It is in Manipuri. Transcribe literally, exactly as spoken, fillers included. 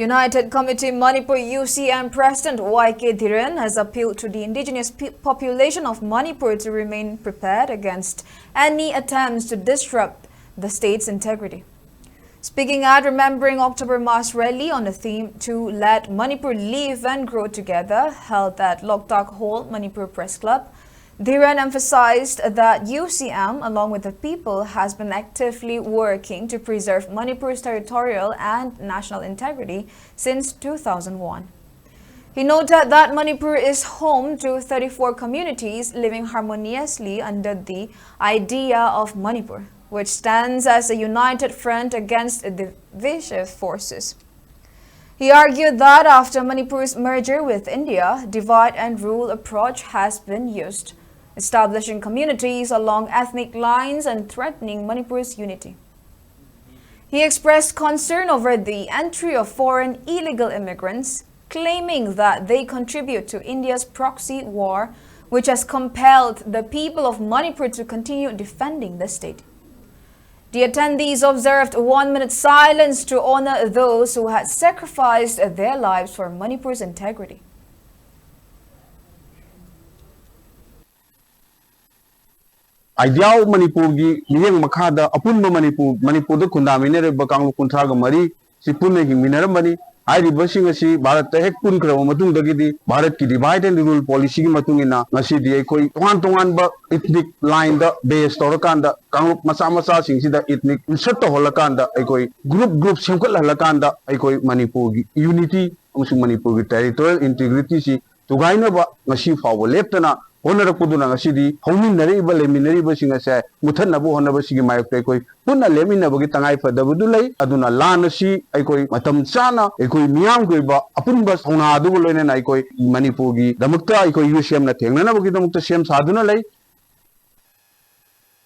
United Committee Manipur, U C M, President Y K Dhiren has appealed to the indigenous pe- population of Manipur to remain prepared against any attempts to disrupt the state's integrity. Speaking at Remembering October mass rally on the theme "To Let Manipur Live and Grow Together," held at Loktak Hall, Manipur Press Club, Dhiren emphasized that U C M, along with the people, has been actively working to preserve Manipur's territorial and national integrity since two thousand one. He noted that Manipur is home to thirty-four communities living harmoniously under the idea of Manipur, which stands as a united front against divisive forces. He argued that after Manipur's merger with India, divide and rule approach has been used, establishing communities along ethnic lines and threatening Manipur's unity. He expressed concern over the entry of foreign illegal immigrants, claiming that they contribute to India's proxy war, which has compelled the people of Manipur to continue defending the state. The attendees observed one minute silence to honor those who had sacrificed their lives for Manipur's integrity. Idea of ꯃꯅꯤꯄꯨꯔꯒꯤ ꯃꯤꯠꯌꯦꯡ ꯃꯈꯥꯗ ꯑꯄꯨꯟꯕ ꯃꯅꯤꯄꯨꯔ, ꯃꯅꯤꯄꯨꯔꯗ ꯈꯨꯟꯗꯥꯃꯤꯟꯅꯔꯤꯕ ꯀꯥꯡꯂꯨꯞ ꯀꯨꯟꯊ꯭ꯔꯥꯒ ꯃꯔꯤ ꯁꯤ ꯄꯨꯟꯅ ꯍꯤꯡꯃꯤꯟꯅꯔꯝꯕꯅꯤ꯫ ꯍꯥꯏꯔꯤꯕꯁꯤꯡ ꯑꯁꯤ ꯚꯥꯔꯠꯇ ꯍꯦꯛ ꯄꯨꯟꯈ꯭ꯔꯕ ꯃꯇꯨꯡꯗꯒꯤꯗꯤ ꯚꯥꯔꯠꯀꯤ divide and rule policyꯒꯤ ꯃꯇꯨꯡ ꯏꯟꯅ ꯉꯁꯤꯗꯤ ꯑꯩꯈꯣꯏ ꯇꯣꯉꯥꯟ ꯇꯣꯉꯥꯟꯕ ethnic lineꯗ base ꯇꯧꯔꯀꯥꯟꯗ ꯀꯥꯡꯂꯨꯞ ꯃꯆꯥ ꯃꯆꯥꯁꯤꯡꯁꯤꯗ ethnic insert ꯇꯧꯍꯜꯂꯀꯥꯟꯗ ꯑꯩꯈꯣꯏ group group ꯁꯦꯝꯒꯠꯍꯜꯂꯀꯥꯟꯗ ꯑꯩꯈꯣꯏ ꯃꯅꯤꯄꯨꯔꯒꯤ unity ꯑꯃꯁꯨꯡ ꯃꯅꯤꯄꯨꯔꯒꯤ territorial integrityꯁꯤ ꯊꯨꯒꯥꯏꯅꯕ ꯉꯁꯤ ꯐꯥꯎꯕ ꯂꯦꯞꯇꯅ ꯍꯣꯠꯅꯔꯛꯄꯗꯨꯅ ꯉꯁꯤꯗꯤ ꯍꯧꯃꯤꯟꯅꯔꯛꯏꯕ, ꯂꯩꯃꯤꯟꯅꯔꯤꯕꯁꯤꯡ ꯑꯁꯦ ꯃꯨꯠꯊꯠꯅꯕ ꯍꯣꯠꯅꯕꯁꯤꯒꯤ ꯃꯥꯌꯣꯛꯇ ꯑꯩꯈꯣꯏ ꯄꯨꯟꯅ ꯂꯦꯞꯃꯤꯟꯅꯕꯒꯤ ꯇꯉꯥꯏ ꯐꯗꯕꯗꯨ ꯂꯩ꯫ ꯑꯗꯨꯅ ꯂꯥꯟ ꯑꯁꯤ ꯑꯩꯈꯣꯏ ꯃꯇꯝ ꯆꯥꯅ ꯑꯩꯈꯣꯏ ꯃꯤꯌꯥꯝꯒꯤ ꯑꯣꯏꯕ ꯑꯄꯨꯟꯕ ꯊꯧꯅꯥ ꯑꯗꯨꯒ ꯂꯣꯏꯅꯅ ꯑꯩꯈꯣꯏ ꯃꯅꯤꯄꯨꯔꯒꯤꯗꯃꯛꯇ ꯑꯩꯈꯣꯏ UCMꯅ ꯊꯦꯡꯅꯅꯕꯒꯤꯗꯃꯛꯇ ꯁꯦꯝ ꯁꯥꯗꯨꯅ ꯂꯩ꯫